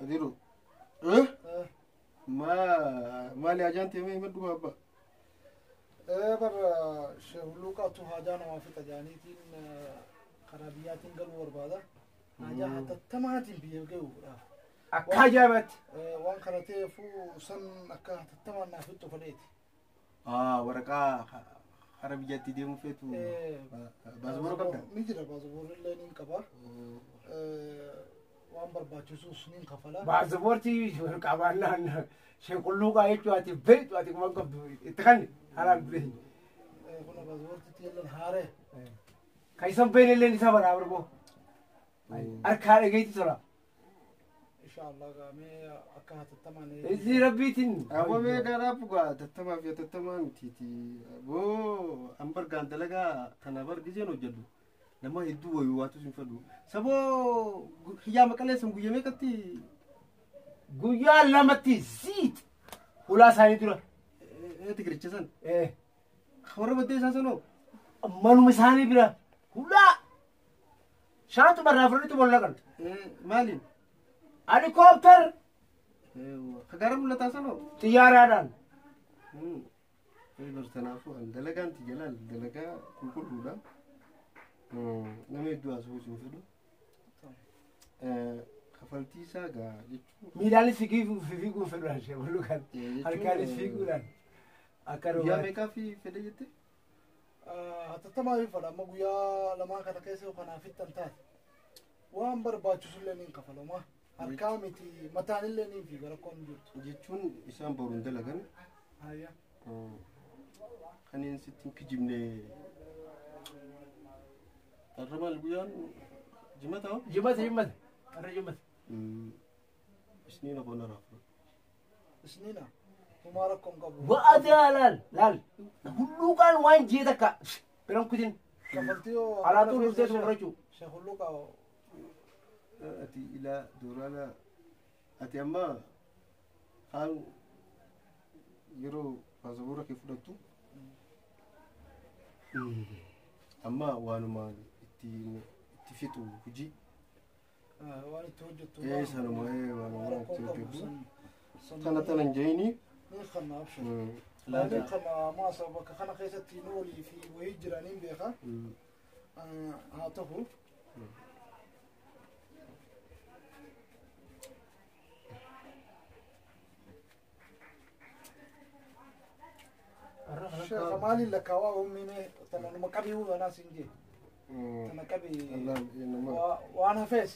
Adiru. Eh? Ma maali hajaan teemee himadhu abbaa. Bar sheehulluuqaatu haajaa namaa fixa jaaniitiin karaa biyyaatiin galuu barbaada. Haajaa hatattamaatiin biyya gahuudhaaf. Akka ajaa'ibaatti. Waan kana ta'eefuu san akka hatattamaan naaf fixu fedheeti. Waraqaa hara biyyaatti deemuu feetu baasaboora qabda? Ni jira baasaboorri illee ni qaba. Waan barbaachisus ni kafala. Baasaboortii qabaannaan sheekulluuqaa jechuun ati beektu ati kuma qabdu itti kanni halaan dure. Kun baasaboortiitti illee haaree. Kan isan beekne illee isa baraa barboo. Harkaa dhageetti tola. Inshallah gaamee akka hatattamaan. Izi rabbiitiin. Aboo mee garaa bugaa hatattamaa fi hatattamaa mitiiti. Aboo an bargaan dalagaa kana bar gizeen hojjedhu. Nama hedduu wayii waatu sin fedhu. Saboo hiyyaa maqalee san guyyaa meeqatti? Guyyaa lamatti ziit hulaa isaanii dura. Tigiricha san. Warra baddee isaa sanoo? Manuma isaanii bira hulaa. Shaantu barraa fudhatu bolla qabu. Maaliin? Helikoophter. Kagaara mul'ataa sanoo? Xiyyaaraadhaan. Bartanaafuu an dalagaan tiyyalaan dalagaa qulqulluudha. Nama hedduu haasawuu sin fedhu. Kafaltii isaa gaa jechuun. Miilaanis fiiguun fedhuudhaan sheekulluuqaan. Harkaanis fiiguudhaan. Akka Guyyaa meeqaa fi fedhe jette? Hatattamaa fi fedha amma guyyaa lamaan kana keessa yoo kanaaf fixan taate. Waan barbaachisullee ni kafalama. Harkaa miti mataanillee ni fiiga rakkoon hin jirtu. Jechuun isaan boruun dalagan. Hayya. Kanneen sitti hin kijibne. Har'a maal guyyaan jimata hoo? Jimata jimata. Har'a jimata. Isniina qonna raafu. Isniina. Homaa rakkoon qabu. Wa'adaa laal laal. Hulluuqaan waan jee takka biran kutin. Kafaltii yoo. Alaatuu dhuftee fudhachuu. Sheehulluuqaa. Ati ilaa dooraala ati amma haan yeroo baasaboora kee fudhattu amma waanuma itti itti fixu hojii. Waan itti hojjettu. Sanuma waanuma itti hojjettu. Tana tana hin jeeni. Ni kanna abshir. Ni kanna maasa bakka kana keessatti noolii fi wayii jiraniin beeka. Haa ta'u. Sheekha maaliin lakkaawaa uumine tana numa qabii hubanaa siin jee. Tana qabii waan hafees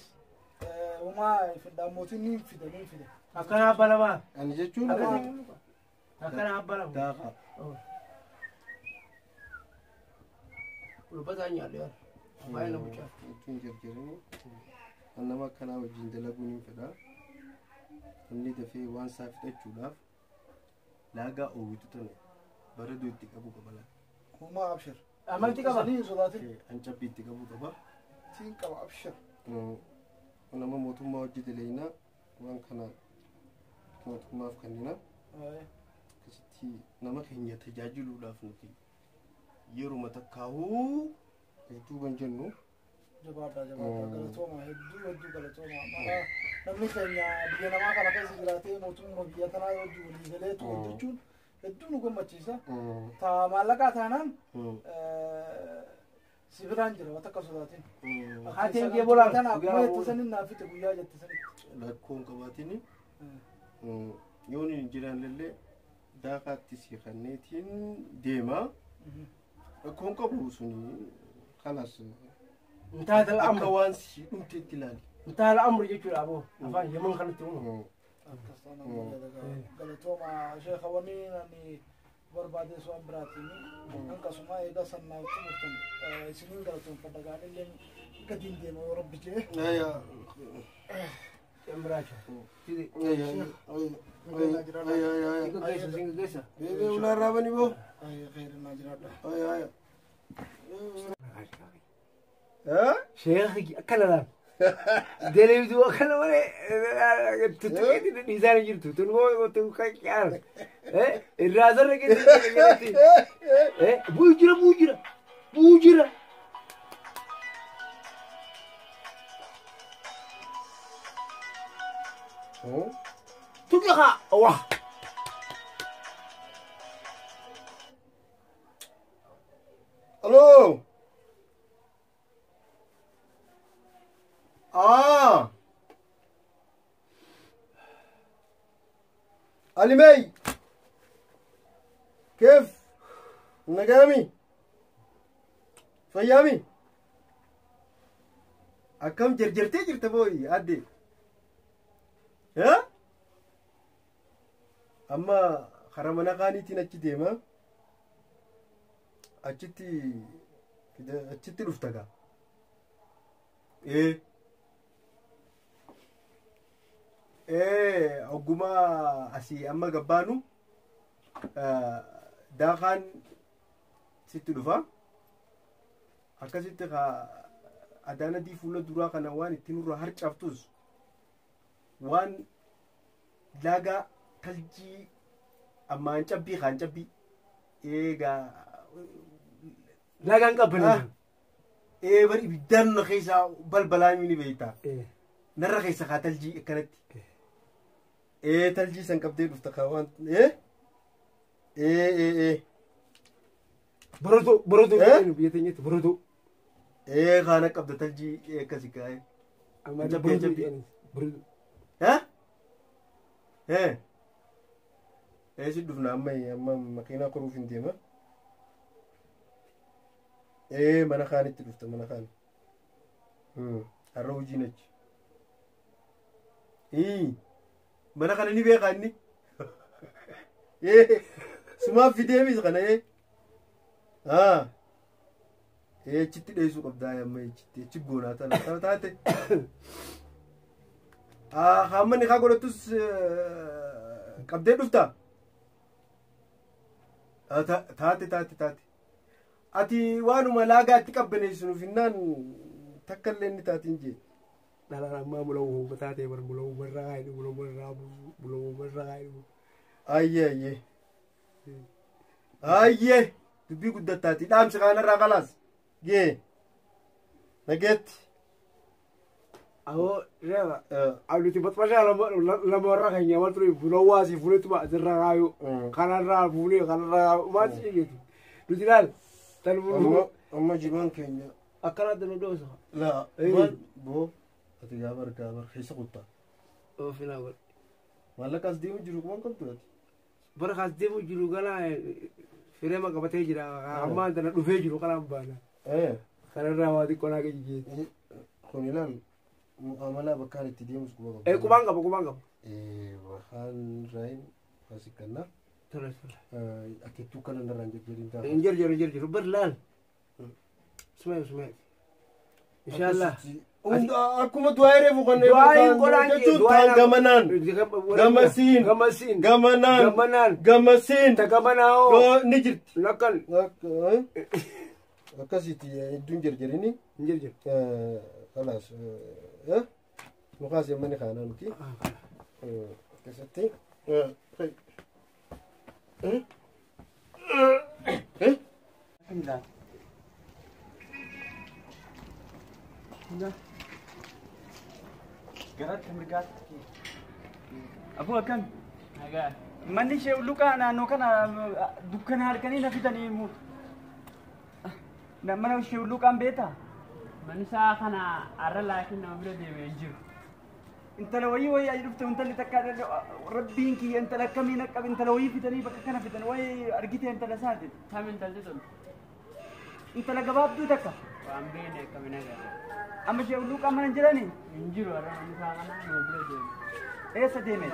homaa daamootiin ni fida ni fida. Akkana abba lamaa. Ani jechuun. Akkana abba lama. Daakaa. Ulfataa nyaadhe yaa. Baay'ee na bulchaa. Jechuun jarjaranii kan nama akkanaa wajjin dalaguun hin fedha. Namni dafee waan isaa fixachuudhaaf laagaa oowwitu tana bareedoo itti qabu qaba laa. Homaa abshir. Amantii qaba. Sanii hin sodaatin. Hancabbii itti qabu qaba. Tiin qaba abshir. Nama mootummaa hojii dalaginaa waan kana mootummaaf kennina. Akkasitti nama keenya tajaajiluudhaaf nuti yeruma takkaahuu duuban jennu. Jabaadha jabaadha galatooma hedduu hedduu galatooma. Namni keenya biyya namaa kana keessa jiraatee mootummaa biyya tanaa wajjin walii galeetu hojjechuun hedduu nu gammachiisa. Ta maallaqaa taanaan si biraan jira waan akka sodaatin. Haatiin kee bolaan. Tana akkuma jette sanin naaf fixe guyyaa jette sanitti. Rakkoon qabaatiin yoon hin jiraannellee daakaatti si kanneetiin deema. Rakkoon qabu suni kalas. Intaata Akka al'amru. waan si dhumteetti ilaali. Intaata al'amru jechuudha aboo. Afaan Yemen kanatti uumamu. Akkas taanaan galatooma sheekha wanni ani barbaade waan biraatiin akkasuma eega sannaaf xumurtan isiniin galatoomfadha gaanillee gadiin deema yoo rabbi jee. Cambiraacha. Geessa geessa. Beebee ulaan raabani boo. Khayrinaa jiraadha. Sheekhi akkana laal. Delebitu akkana malee tuttuqeetti dhiisaan hin jirtu. Tun tun kan irraa zarra keessatti. Buu jira buu jira buu jira. Tuqi haa waa. Aloo. Aa. Alimey. كيف؟ نجامي فيامي أكم جرجرتي جرت بوي أدي ها؟ أما خرمنا قاني تنجي ديما أجتي كده أجتي رفتها إيه إيه أقوم أسي أما جبانو daakaan sitti dhufa akkasitti adaanadii fuula duraa kana waan ittiin nurraa harcaaftus waan laagaa taljii ammaan cabbii kaan cabbii eegaa Laagaan qabbanee. Ee bari ibiddaan na keessaa balbalaa ni beektaa narra keessa kaa taljii akkanatti ee taljii san qabdee dhufta kaa waan ee ee ee ee Borodoo borodoo biyya teenyatti borodoo. Ee kaana qabda taljii akkasi kaa'e. Borodoo borodoo. Haa? Ee. Ee si dhufna amma amma makiinaa koruuf hin deema. Ee mana kaanitti dhufta mana kaan. Har'a hojiin achi. Ee mana kana ni beekaa inni. Ee. Sumaaf fideemis kana ee haa ee achitti dheessuu qabdaa amma achitti achi goonaa tana taate haa hammanni kaa godhattus qabdee dhufta taate taate taate ati waanuma laagaa itti qabbaneessu nuuf hinnaan takka illee inni taatiin jee. Dhalaan ammaa mul'awuu taatee bar mul'awuu barraa haayidhu mul'awuu barraa mul'awuu barraa haayidhu. Ayyee ayyee. Ayyee dubbii guddattaati dhaamsi kaanarraa kalaas gee nageetti. Awoo reeba nuti baxbashaa lama warra keenya wal ture bulawwaa asii fuulettuma asirra kaayu kanarraa fuulee kanarraa kaayu maal si jeetu nuti ilaal tan Amma amma jimaan keenya akkanaatti nu dhoosa. Laa maal boo ati gaabar gaabar keessa kuttaa. Ofinaa godhe. Maallaqa as deemu jiru kumaan qabdu ati. Bara as deemu jiru kana fireema qabatee jira ammaan tana dhufee jiru kanaan baana. Kanarraa waa xiqqoo naa geejjijeeti. Kun ilaal mu'aamalaa bakkaan itti deemus quba qaba. Ee qubaan qaba qubaan qaba. Bakkaan raayin asii kanna. Tole tole. Ati kana narraan jarjariin ta'a. Hin jarjaru hin jarjaru bar laal. Sumee sumee. Inshaallah. Akkuma du'aa reefu kan jechuun taan gamanaan gamasiin gamasiin gamanaan gamanaan gamasiin tagamanaa ni jirti. Lakkan. Akkasitti hedduun jarjarini. Hin jarjaru. Kalaas mukaas yemmani kaanaa nuti. Akkasitti. Garatti mirgaatti. Aboo akkam? Nagaa. Manni ishee lukaa naannoo kana dukkana halkanii na fidanii himu. Mana ishee lukaan beektaa? Manni isaa kana har'a laakiin nama bira deemee hin jiru. Intala wayii wayii ayi dhufte intalli takka rabbiin kiyya intala akkamiin akka intala wayii fidanii bakka kana fidan wayii argite intala isaati. Tam intalli tun? Intala gabaabduu takka. Waan beekne akkamiin agarra. Amma ishee lukaan mana hin jiranii? Hin jiru har'a manni isaa kana nama bira deeme. Eessa deeme?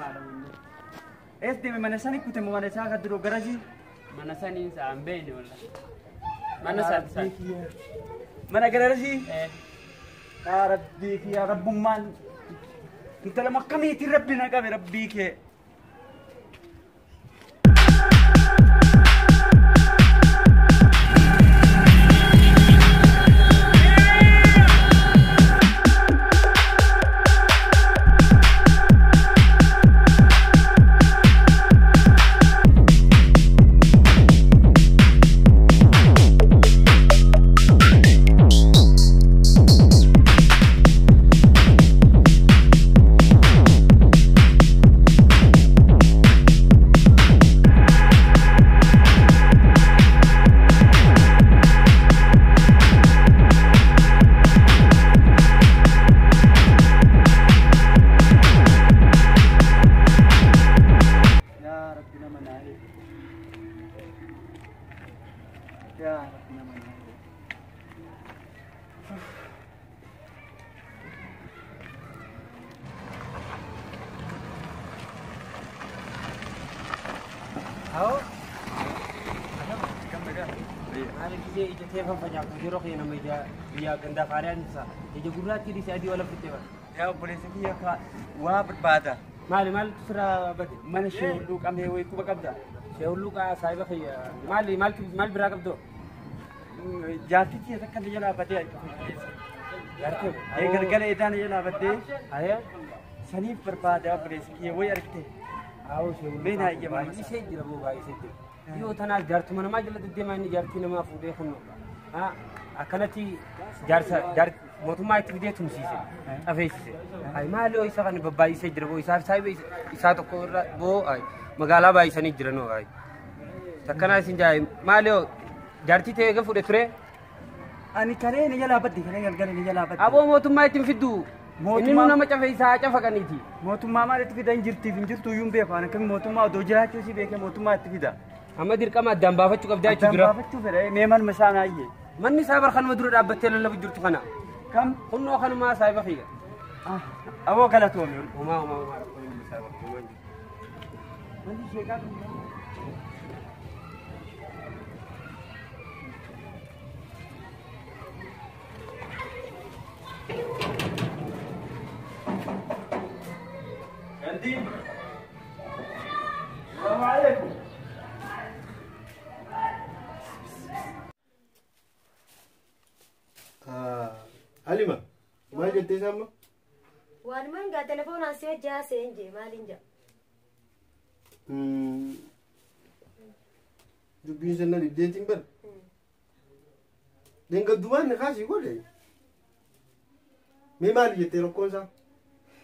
Eessa deeme mana sanii kute mana isaa kan duroo garasii? Mana sanii isaa hin beekne walla. Mana isaati. Mana garasii? Yaa rabbii kiyya rabbummaan intala akkamiitiin rabbi na qabe rabbii kee. Hawo. Haala gisee ija teefan facaaftu yeroo kee nama ija biyya gandaa faariyaan isaa ija gurraatti dhiisee adii wala fitte bara. Yaa obboleessa kiyya ka waa barbaada. Maali maaltu sirraa bade? Mana ishee hulluu qabnee wayii quba qabda. Shee hulluu qaa saahiba kiyya maali maaltu maal biraa qabdoo? Jaartichi takka na jalaa badee. Jaartii? Ee galgala edaa na jalaa baddee. Ayee. Saniif barbaada obboleessa kiyya wayii argite. Hawo shee hulluu. Mee naa iyya mana Baay'isee jira boo baay'isee jira. Dhiyoo tanaas jaartuma namaa jala deddeemaa inni jaartii namaa fuudhee kun akkanatti jaarsa mootummaa itti fidee tumsiise xafeessise. Ay maali hoo isa kana babbaay'isee jira boo isaaf saahiba isaa tokko irra boo ay magaalaa baay'isanii jiran hoo ay. Takkanaa isin jaaye maali hoo jaartii ta'e eega fuudhe ture. Ani kalee na jalaa badde kalee galgala na jalaa badde. Aboo mootummaa ittiin fiddu. Inni nu nama cafeessaa cafaqaniiti. Mootummaa maalitti fida hin jirtiif hin jirtu iyyuu hin beeku. Ani akkami mootummaa odoo jiraachuu si beekee mootummaa itti fida. Amma dirqama addaan baafachuu qabdaa jechuudha dura. Addaan baafachuu fedha. Mee manuma isaa naayyee. Manni isaa bar kanuma dura dhaabbattee lallabu jirtu kana. Kam? Kunnoo kanumaa saahiba kiyya. Aboo galatoome. Homaa homaa homaa rakkoon hin jiru saahiba homaa hin jiru. Manni sheekaa kun. Gandhi. Salaamu alaikum. Halima, maal jettee isaa amma? Walumaan gaa telefoonaan si hojii haasa'een jee maaliin jaa? Dubbiin sana dibdeetiin bara. Deengaddumaan ni kaasii godhe. Mee maali jettee rakkoon isaa?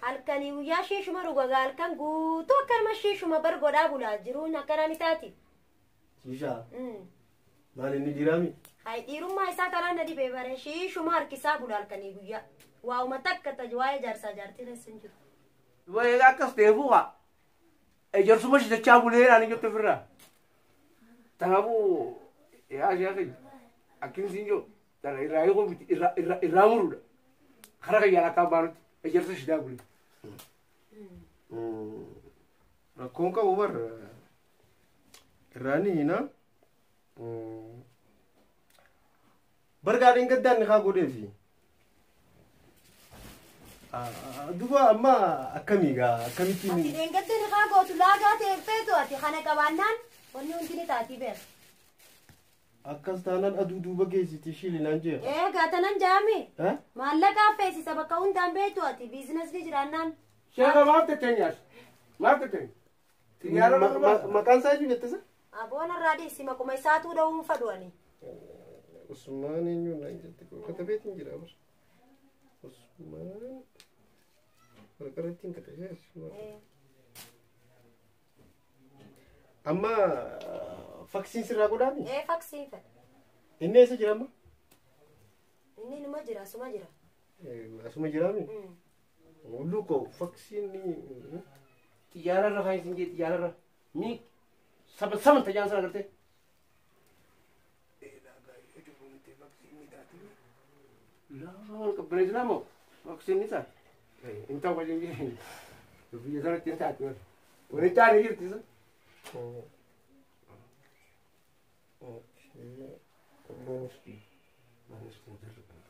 Halkanii guyyaa shiishuma dhugagaa halkan guutuu akkanuma shiishuma bar godhaa bulaa jiruun akkanaa ni taati. Shiishaa? Maal inni jiraami? Hay dhiirummaa isaa tanaan na dhibee bare shiishuma harkisaa bula halkanii guyyaa. Waa'uma takka taji waa'ee jaarsaa jaartii keessa hin jiru. Waa'ee akkas ta'eefuu haa. Ejersuma shitachaa bulee ani jettu ofirraa. Kanaafuu yaa ishee keenya akkin siin jiru tana irraa eeguu miti irraa muruudha. Karaa kiyyaan akka baanutti ejersa shitaa bulee. Rakkoon qabu bar irraa ni hiina. Bargaadhiin gaddaan ni haa godheefi. Duba amma akkamii gaa akkamittiin. Ati dheengadda ni haa gootu laagaa ta'e feetu ati kana qabaannaan wanni hundi ni taatii beera. Akkas taanaan aduu duuba geessiti shiilinaan jee. Ee gaatanan jaami. Maallaqaa feesisa bakka hundaan beektu ati biizinasni jiraannaan. Sheeka maaf tetteenyaas? Maaf tetteenya? Xiyyaara Maqaan isaa eenyu jettisa? Aboon irraa dhiisi maquma isaatuu dha'uun fadhu ani. Usmaan eenyu naan jette katabeetiin jira bar. Usmaan waraqarrattiin katabee Usmaan. Amma faksiin sirraa godhaami? Ee faksiin fedha. Inni eessa jira amma? Inni numa jira asuma jira. Asuma jiraami? Luko faksiin ni. Xiyyaara irra kan isin jee xiyyaara irra miig saba saban tajaan sana agartee. Laa qabbaneessinaa moo faksiin ni taate. Hin ta'u wajjin jee biyya sanatti hin taate. Wani taane jirti isa.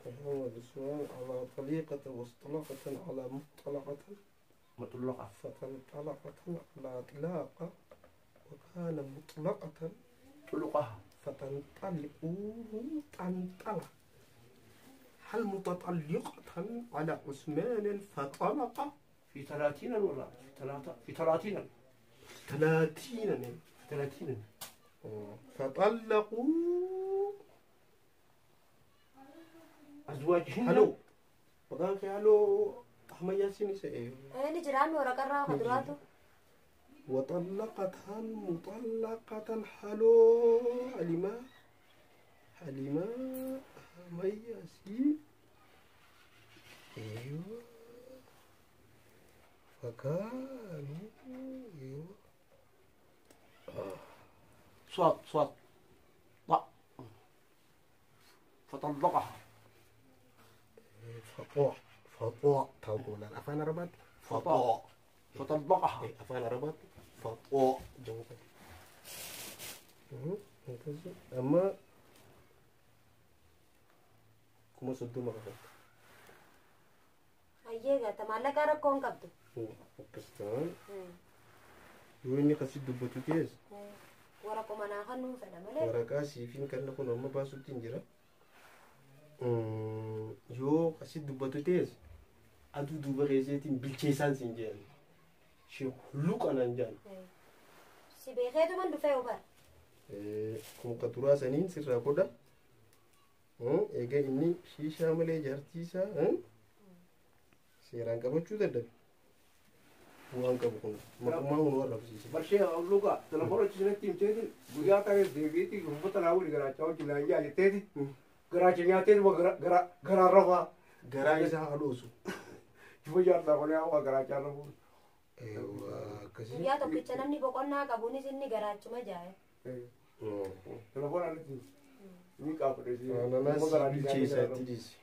على طريقة واصطلقة على مطلقة مطلقة فتنطلقة على طلاقة وكان مطلقة طلقها فتنطلقوه تنطلق هل متطلقة على عثمان فطلق في 30 ولا في 30 30 30 فطلقوا أزواجهن. هلو مقام هلو أحمد ياسين إيه Inni jiraanni waraqarraa kuduraatu. وطلقتها مطلقة حلو حليمة حليمة أحمد ياسين أيوة فكانوا أيوة صاد صاد طأ فطلقها فطوع فطوع تقول أفانا ربط فطوع فطلقها أفانا ربط فطوع. Akkasii amma 30,000 kafalta. Hayyee gata maallaqaa rakkoo hin qabdu. Akkas ta'an yoo inni akkasii dubbatu ta'es Waraquma naa kan nuun fedha malee. Waraqaa siifiin kan kun amma baasutti hin jira. Yoo akkasii dubbatu ta'es aduu duuba keesseetiin bilcheessaan siin jedhan. Ishee luqanaan jedhan. Si beekeetuman dhufee ubar. Kun ka duraa saniin sirraa godha. Egaa inni shiishaa malee jaartii isaa seeraan qabachuu dadhabe. Waan qabu kun maqummaa kun warra arrabsiise. Barshee luka telefoona cinaatti himteeti guyyaa ta'e deebiitti uffata naa wali garaachaa wajjin naan jaallatteeti garaacha nyaateeti garaa rafaa. Garaa isaa haadhoosu. Jifa jaarsaa kun yaa garaachaa rafuu. Akkasii. Guyyaa tokkicha namni boqonnaa qabuunis inni garaachuma jaa'e. Telefoona alatti ni qaafate. Ananas bilcheessaa itti dhiisi.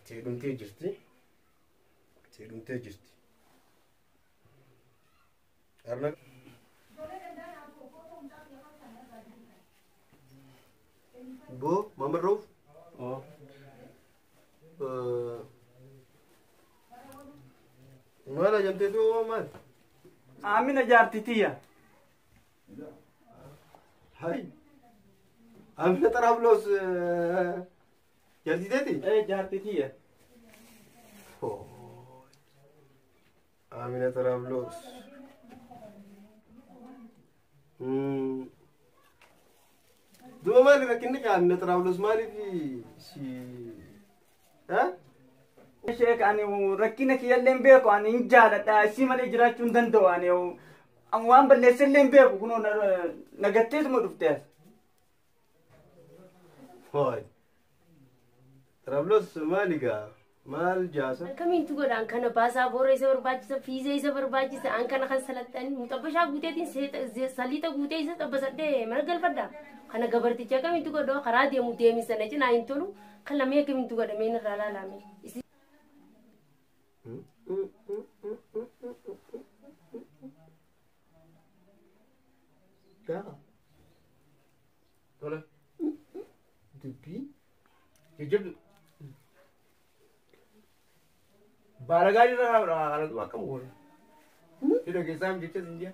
Teedhumtee jirti. Teedhumtee jirti. Arna. Bo, Mama Rauf. Maal ajamtee tu maal? Amina jaartii tiyya. Hai. Amina Xaraabloos jaartii teeti? Ee jaartii tiyya. Amina Xaraabloos. Duuba maali rakkinni qaba Amina Xaraabloos maaliif si Sheek ani rakkina kiyyallee hin beeku ani hin jaaladha isii malee jiraachuu hin danda'u ani waan balleessellee hin beeku kunoo nagatteetuma dhufte as. Hooy. Xaraabloos maali gaa? Maal jaasa? Akkamiintu godhaan kana baasaa boora isa barbaachisa fiizee isa barbaachisa an kana kan salaxan muxabbashaa guuteetiin saliixa guutee isa xabbasadhee mana galfadha. Kana gabarticha akkamiintu godhoo karaa deemu deemisa na cinaa hin tolu kan lamee akkamiintu godhamee irraa laalame. Gaa. Tole. Dubbii. Jajjabdu. Baalagaa irra kanatu akkam goone. Hidha keessaa jecha sin jea.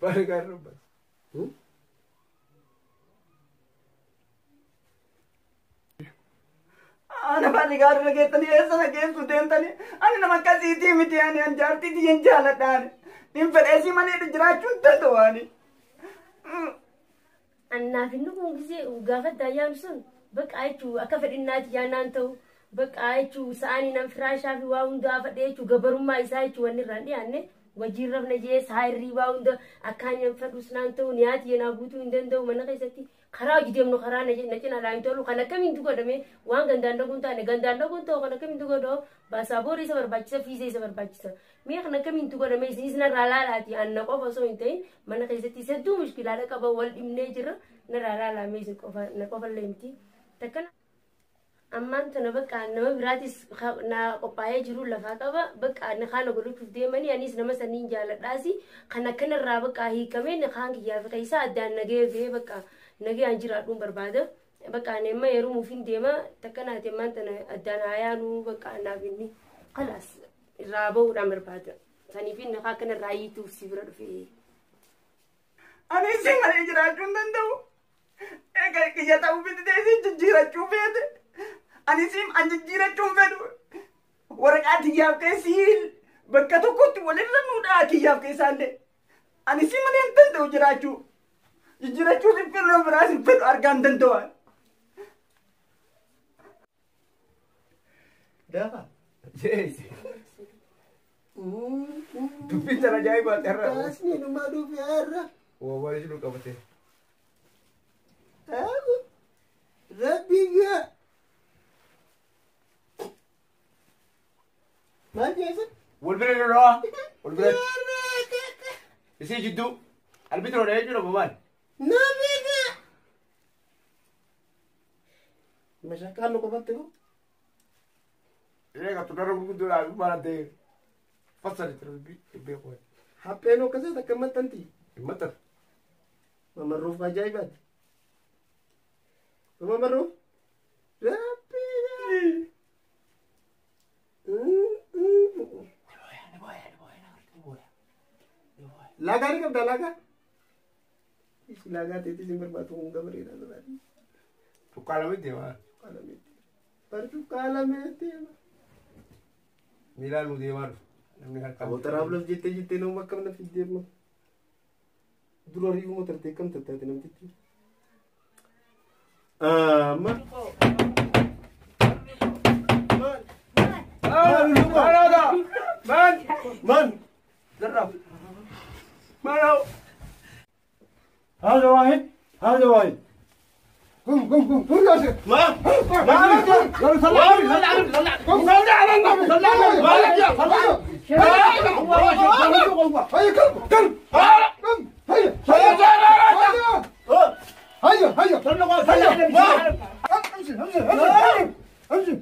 Baalagaa irra baas. Ana baalagaa irra geettanii eessa na geessu deemtanii ani nama akkasiitii miti ani an jaartii tiyyan jaaladha ani. Hin fedheesii malee jiraachuu hin danda'u ani. Annaaf inni kun gisee gaafa daayyaan sun bakka jechuu akka fedhinnaati yaannaan ta'u bakka jechuu sa'anii nan firaashaa fi waa hundaa fedhee jechuu gabarummaa isaa jechuu wanni irraan dhiyaanne wajjin rafna jee saayirrii waa hunda akkaan yan fedhus naan ta'u nyaati yenaa guutuu hin danda'u mana keessatti karaa hojii deemnu karaa na cinaa laa hin tolu kan akkamiin godhame waan gandaan dhaguun taane gandaan dhaguun ta'u kan akkamiin godhoo baasaa boorii isa barbaachisa fiizee isa barbaachisa mee kan akkamiin godhame isinis narraa laalaati anna qofa osoo hin ta'in mana keessatti hedduu mushkilaadha qaba wal dhibnee jira narraa laalaa isin qofa na qofallee miti takkana. Ammaan tana bakka nama biraatis na qophaa'ee jiru lafaa qaba bakka na kaana godhachuuf deemanii anis nama saniin jaaladhaasi kan akkanarraa bakka hiikamee na kaan kiyyaa fi keessaa addaan nagee bee bakka nagee an jiraadhuun barbaada bakka ani amma yeroo muufin deema takkanaati ammaan tana addaan hayaanuu bakka naaf inni khalaas irraa bahuudhaan barbaada saniif inni akkanarraa hiituuf si bira dhufe. Ani isin malee jiraachuu hin danda'u. Egaa kiyya ta'uu fedhe isin jijjiirachuu feete. Ani isin an jijjiirachuu hin fedhu. Waraqaa kiyyaaf keessii bakka tokkotti walirra nuudhaa kiyyaaf keessaallee. Ani isin malee hin danda'u jiraachuu. Jijjiirachuu hin fedhu biraas hin fedhu argaa hin danda'u. Daa. Dubbiin sana ajaa'ibaati har'a. Taasni numa dhufe har'a. Waan isin qabate. Rabbi gaa. Maal jeessa? Wal bira lolaa. Wal bira. Isii jidduu. Albitroodha jechuudha maal? Nabi gaa. Mashakkaan nu qofatte moo? Egaa tudarra gurguddoodhaa maal ta'e. Fassari beeku. Hapheen akkasii takka maxxanti. Hin maxxantu. Mamarruuf ajaa'ibaati. Mamarruuf. Rabbi. Laagaa ni qabdaa laagaa? Isi laagaa ta'eetis hin barbaadu kun gabareedha gabaadhi. Cuqqaalamee deema. Cuqqaalamee Bar cuqqaalamee deema. Miilaan nu deemaa dhufu. Namni harkaan. Aboo xaraablof jettee jettee nama akkam na fiddee amma. Dura riifuma tartee akkam tattaate namtichi. Amma. Man! Man! Zarraaf. Maal! هذا واحد هذا واحد قم قم قم قم يا شيخ ما ما صلى على النبي قم صلى على النبي صلى على النبي هيا كلب كلب قم هيا هيا هيا هيا هيا امشي امشي امشي امشي